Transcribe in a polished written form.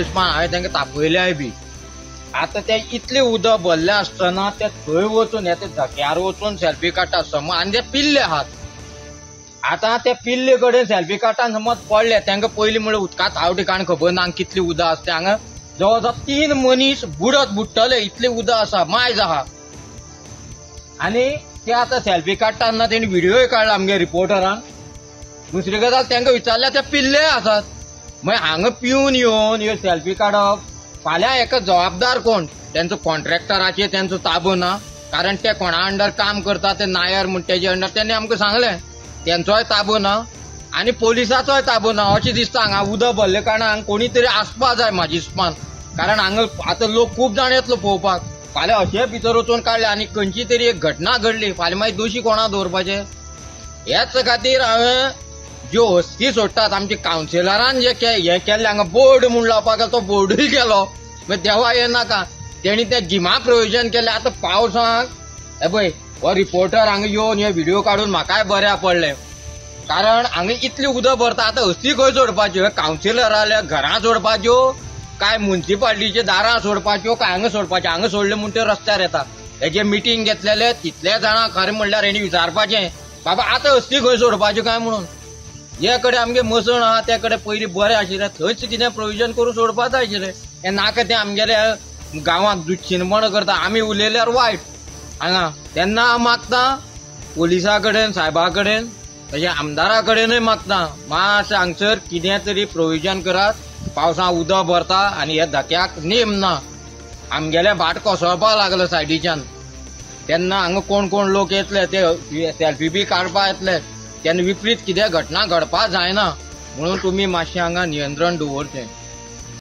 हिसपान हांवें तांकां तापयल्याय बी. आतां ते इतलें उदक भरलें आसतना ते थंय वचून हे ते धक्यार वचून सेल्फी काडटा समज आनी ते पिल्ले आहात. आतां ते पिल्ले कडेन सेल्फी काडटा समज पडले तांकां पयलीं म्हणल्यार उदका थाव ठिकाण खबर ना कितली उदक आसा. हांगा जवळ जवळ 3 मनीस बुडत बुडटले इतलें उदक आसा, मायज आहा. आनी ते आतां सेल्फी काडटा तेन्ना तेणी व्हिडियोय काडला आमगे रिपोर्टरान. दुसरी गजाल तांकां विचारल्यार ते पिल्ले आसात. मागीर हांगा पिवन येवन ह्यो सेल्फी काडप फाल्यां एका जबाबदार कोण? तेंचो कॉन्ट्रॅक्टराचेर तेंचो ताबो ना, कारण ते कोणा अंडर काम करता ते नायर म्हण तेजे अंडर तेणी आमकां सांगलें तेंचोय ताबो ना आनी पोलिसाचोय ताबो ना अशें दिसता. हांगा उदक भरले कारणान कोणी तरी आसपा जाय म्हाजे हिसपान, कारण हांगा आतां लोक खूब जाण येतलो पळोवपाक. फाल्यां अशें भितर वचून काडले आनी खंयची तरी एक घटना घडली फाल्यां मागीर दोशी कोणा दवरपाचें? हेच खातीर हांवें ज्यो हस्ती सोडटात आमच्या कावन्सिलरान जे हें केल्लें हांगा बोर्ड म्हूण लावपाक तो बोर्डूय केलो. मागीर देवा हें नाका तेणी तें गिमा प्रोविजन केलें. आतां पावसाक हे पळय हो रिपोर्टर हांगा येवन हे व्हिडिओ काडून म्हाकाय बऱ्या पडलें, कारण हांगा इतलें उदक भरता. आतां हस्ती खंय सोडपाच्यो? कावन्सिलराल्या घरां सोडपाच्यो काय मुन्सिपाल्टीच्या दारां सोडपाच्यो काय हांगा सोडपाच्यो? हांगा सोडले म्हूण ते रस्त्यार येता. हेजे मिटींग घेतलेले तितले जाणां खरें म्हणल्यार हेणी विचारपाचें बाबा आतां हस्ती खंय सोडपाच्यो काय म्हणून. जे कडेन आमगे मसण आहा ते कडेन पयलीं बरें आशिल्लें थंयच कितें प्रोविजन करून सोडपा जाय आशिल्लें. हें नाका तें आमगेले गांवांत दुच्छिनपण करता. आमी उलयल्यार वायट हांगा तेन्ना हांव मागता पोलिसा कडेन सायबा कडेन तशें आमदारा कडेनूय मागता मातशें हांगसर कितें तरी प्रोविजन करात. पावसां उदक भरता आनी ह्या धक्याक नेम ना. आमगेलें भाट कोसळपाक लागलें सायडीच्यान तेन्ना हांगा कोण कोण लोक येतले ते सेल्फी बी काडपा येतले तेन्ना विपरीत कितें घटना घडपा जायना म्हणून तुमी मातशें हांगा नियंत्रण दवरचें.